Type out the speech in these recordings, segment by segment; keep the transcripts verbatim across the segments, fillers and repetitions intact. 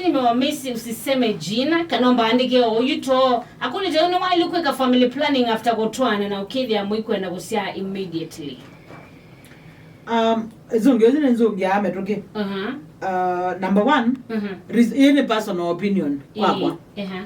Nimewamisi, usiseme jina, kana mbaandĩke o ũyu to. Akũlĩte, nĩwaĩle kwĩka family planning after kũtwaana na ũkĩthĩa mũikwenda kũsyaa immediately? Um, nzũngĩ, ĩsu nĩ nzũngĩ ya mĩtũkĩ. Uh-huh. Uh, number one, Mhm. res- ĩĩ nĩ personal opinion kwakwa. Ĩĩ, ehe.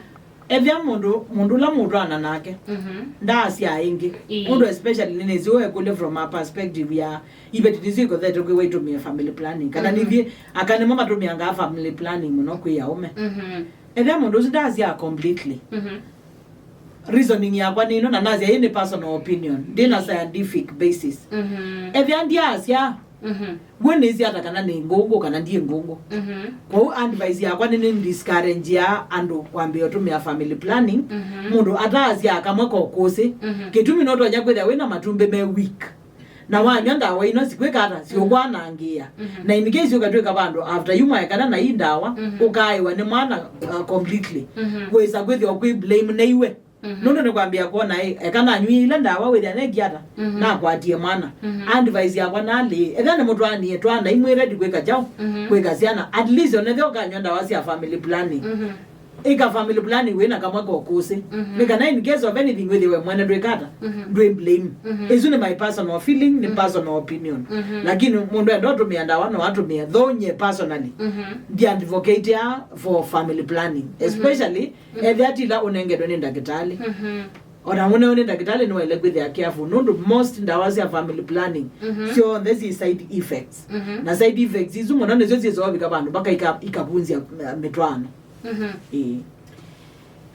Ethĩa mũndũ, mũndũ ũla mũtwaana nake, Mhm. ndaasyaa ĩngĩ. Ĩĩ. Mũndũ especially nĩnĩsĩ ũekũlya from a perspective ya iveti nĩsyo ikothete kwĩwa itũmĩe family planning. Kana Mhm. nithiĩ, aka nĩmo matũmĩangaa family planning mũno kwĩ aũme. Mhm. Ethĩa mũndũ ũsu ndaasyaa completely. Mhm. Reasoning yakwa nĩ ĩno, na nasya ĩĩ nĩ personal opinion, ndĩ na scientific basis. Mhm. Ethĩa ndiasya, Mhm. we nĩsĩ ata kana nĩ ngũngũ kana ndiĩ ngũngũ. Mhm. Kwoou advice yakwa nĩ nĩ discourage ya andũ kwambĩĩa ũtũmĩa family planning, Mhm. mũndũ ataasya kamwe kokũsĩ. Mhm. Kĩtumi no tonya kwĩthĩa wĩna matumbĩ me weak. Na wanywa ndawa ino sikwĩka ata, siũkwanangĩa. Mhm. Na in case ũkatwĩka vandũ, after you mwaekana na ii ndawa, Mhm. ũkaaĩwa nĩ mwana, uh, completely. Mhm. Wĩsa kwĩthĩwa kwĩ blame nĩ iwe. Mhm. Nũndũ nĩ kwambĩa kwona, ĩ, eka nanywie ila ndawa wĩthĩa neki ata, Mhm. nakwatie mwana. Mhm. Advice yakwa nalĩ, ethĩa nĩ mũtwaanie, twaanai mwĩ ready kwĩka kyaũ, Mhm. kwĩka syana. At least onethĩa ũkanywa ndawa sya family planning. Mhm. Ĩka family planning wĩna kamwe kokũsĩ. Mhm. Nĩ kana in case of anything wĩthĩwe mwene ndwĩkata, Mhm. ndwĩ blame. Mhm. Ĩsu nĩ my personal feeling, nĩ Mhm. personal opinion. Mhm. Lakini mũndũ enda ũtũmĩa ndawa no atũmĩe, though nye personally, Mhm. ndi advocate ya for family planning. Mhm. Especially, Mhm. ethĩa tila ũnengetwe nĩ ndakĩtalĩ. Mhm. Ona ũneo nĩ ndakĩtalĩ nĩwaĩle kwĩthĩa careful. Nũndũ most ndawa sya family planning, Mhm. syonthe syĩ side effects. Mhm. Na side effects isu mũno nĩsyo syĩsovika vandũ mpaka ika-, ikavunzya, uh, mĩtwaano. Mhm. Ĩĩ.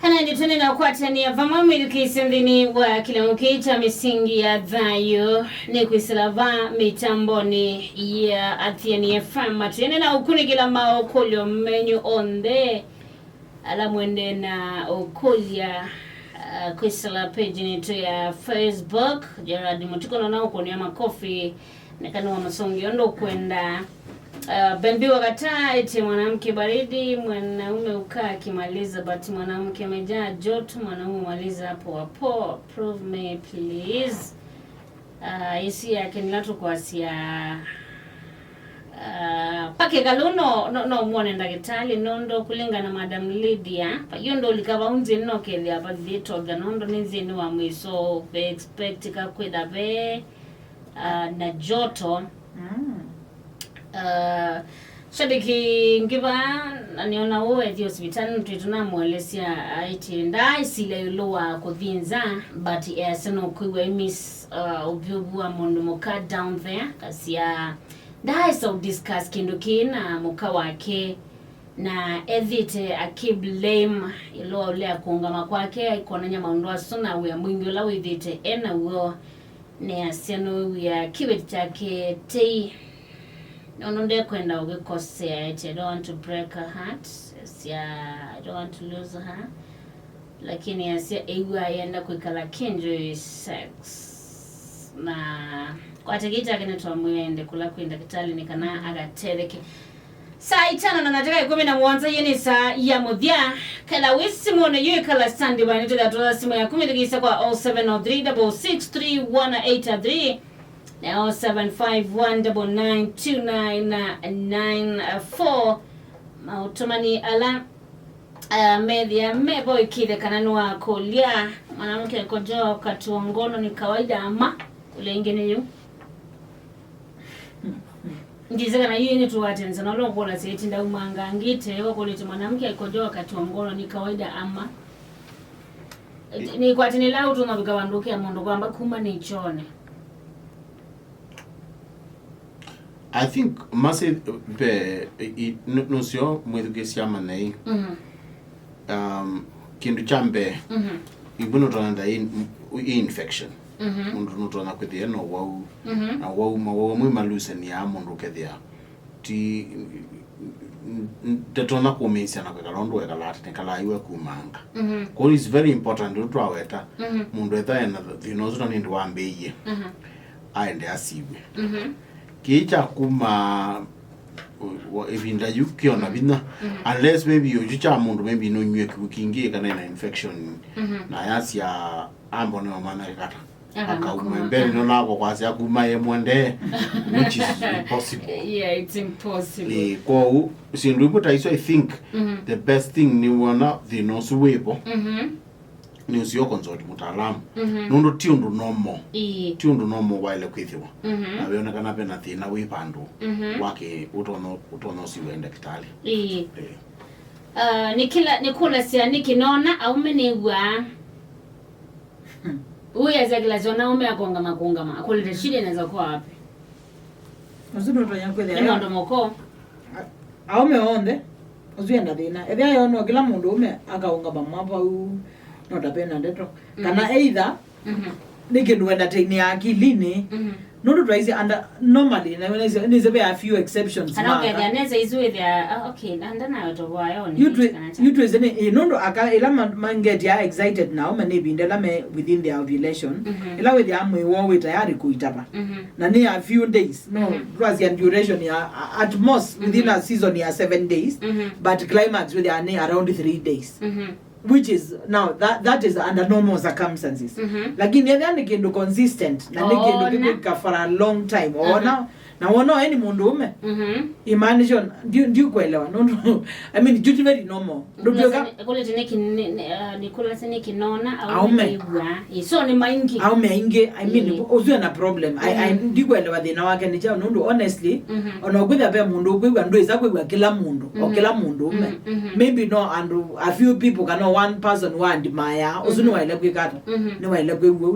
Kana nĩ tũnĩ na ũkwatania vamwe mwĩthukĩĩsye nthĩnĩ wa kĩlungu kĩĩ kya mĩsingi ya thayũ, nĩ kwĩsĩla va mĩtambonĩ ya Athiani F M. Atĩene na ũkunĩkĩla maũkũlyo menyu onthe ala mwendee na ũkũlya, uh, kwĩsĩla page nitũ ya Facebook. Gerard Mũtuku nona ũkũnĩa makofi. Neka nĩwamũsũngĩa ũndũ ũkwenda. Uh, Benbi Wakata ĩtĩ, mwanamke baridi, mwanaume ukaa akimaliza, but mwanamke amejaa joto, mwanaume humaliza hapo hapo. Prove me please. Uh, ĩsu yake nĩla tũkwasya, uh, pakĩkalũ no, no, no mwone ndakĩtalĩ, nũndũ kũlingana na Madam Lydia, yu ndũlika vau nzĩnĩ no kethĩa vathĩtotha, nũndũ nĩ nzĩnĩ wa mwĩso, ve expect ka kwĩtha ve, uh, na joto. Mm. Uh, shabiki ngĩ vaa, na nĩona ũũ ethi osivitalĩ, nĩtwĩtũnamũelesya aĩtye ndaaĩsilya ĩũlũ wa kũthi nza, but easya nũkwĩw'a ĩmis, uh, ũvyũvu wa mũndũ mũka down there, kasya ndaaĩsa ũdiscuss kĩndũ kĩĩ na mũka wake, na ethĩte akĩblame ĩũlũ wa ũlea kũũngama kwake, aikonany'a maũndũ asu na wĩa mwingĩ ũla wĩthĩte e naw'o. Nĩasya nũwĩa kĩveti kyake tei, nũndũ ndekwenda ũkĩkosea, eti, "I don't want to break her heart." Asya, "I don't want to lose her." Lakini asya ew'aa yenda kwĩkala kĩnjũĩ sex. Na kwate kĩĩ kyake nĩtwamwĩa ende kũla kwĩ ndakĩtalĩ nĩ kana akatetheke. Saa itano na ndatĩka ĩkũmi na mũonza, yĩ nĩ saa ya mũthya. Kala wĩ simũnĩ yu ĩkala standby, nĩtũthĩa tũla simũ yaku mĩthukĩĩsya kwa oh seven oh three double six three one eight three na oh seven five one double nine two nine nine four. Maũtũmani ala, uh, methĩa mevo ĩkĩthe kana nĩwakũlya, "Mwanamke kukojoa wakati wa ngono ni kawaida ama?" Kũlya ĩngĩ nĩ yĩu. Ndĩsĩ kana yu nĩtũwatenza na ũla ũkũlasya ĩti ndaumanga ngĩte wakũlĩte, "Mwanamke aikojoa wakati wa ngono ni kawaida ama?" Nĩkwatĩ nĩla ũtũmavika vandũ ũkĩa mũndũ kwamba kuma nĩ choone. I think masi ve i- i- nu- nusio mwĩthukĩsya manyai. Mhm. Um, kĩndũ kya mbee, Mhm. ivu nũtonya nda i- i- infection. Mhm. Mũndũ nũtonya kwĩthĩa na ũwau. Mhm. Na ũwau, mawau amwe malusenia mũndũ ũkethĩa ti, ndatonya kũmĩĩsya na kwĩkala ũndũ wekalaa tene, kalaa iwe kumanga. Mhm. Kwoou it's very important ũndũ twaweta, Mhm. mũndũ etha ena thĩna ũsu na nĩndĩ wambĩĩie, Mhm. aende asiw'e. Mhm. Kĩĩ kya kuma, wa- ĩvinda yu kĩona vinya, Mhm. unless maybe ũkyu kya mũndũ maybe nũnyw'e kĩw'ũ kingĩ kana ena infection, Mhm. na yasya ambonewa mwana kĩkata. Akauma mbee, nĩona kwasya kuma ye mwende, which is impossible. Yeah, it's impossible. Ĩĩ, kwoou syĩndũ imwe ta isu, I think the best thing nĩ wona thĩna ũsu wĩvo, nĩ ũsio consult mũtaalamu. Nũndũ ti ũndũ normal. Ĩĩ. Ti ũndũ normal waĩle kwĩthĩwa. Na wĩonekana vena thĩna wĩ vandũ, wake ũtonya, ũtonya ũsiw'e ndakĩtalĩ. Ĩĩ. Ĩĩ. Uh, nĩ kĩla, nĩkũlasya nĩkĩ nona aume nĩw'aa. Ũyasya kĩla kyona aume akũngama kũngama, akũlete shida inaweza kuwa wapi? Ũsu nũtonya kwĩthĩa nĩ maũndũ moko. A-, aume onthe, ũsu enda thĩna. Ethĩa yonwa kĩla mũndũ ũme akaũngama mwa vau, no tapena ndeto. Kana either nĩ kĩndũ entertain ya akilinĩ. Nũndũ twaisye anda normally, na nĩsĩ, nĩsĩ ve a few exceptions. Kana ma ũkethĩa nesa isu wĩthĩa, ah, okay, na ndanayotovoa yo nĩ yu twĩ-, kana yu twĩsĩ nĩ, ĩ, nũndũ aka ĩla ma-, mangetia excited na aume nĩ ĩvinda ĩla me within their ovulation, ĩla wĩthĩa mwĩĩ woo wĩ tayari kũitava. Na nĩ a few days, no, twasya duration ya, a-, at most within a season ya seven days, but climax wĩthĩa nĩ around three days. Which is, now, that, that is under normal circumstances. Lakini ethĩa nĩ kĩndũ consistent, na nĩ kĩndũ kĩkwĩka for a long time, ona, na wona we nĩ mũndũ ũme, imaanisha ndiũ-, ndiũkwelewa nũndũ, I mean, yu ti very normal. Ndũtwĩka kũlete nĩkĩ, nĩ, nĩ, uh, nĩkũlete nĩkĩ nona aume. Aume. Nĩw'aa. Ĩ, so nĩ maingĩ. Aume aingĩ, I mean, ũsu ena problem. I, I, ndikwelewa thĩna wake nĩ kyaũ nũndũ honestly, ona ũkwĩthĩa ve mũndũ ũkwĩw'a, ndwĩsa kwĩw'a kĩla mũndũ, o kĩla mũndũ ũme. Maybe no andũ, a few people kana one person wa admire, ũsu nĩwaĩle kwĩka ata? Nĩwaĩle kwĩw'a ũu.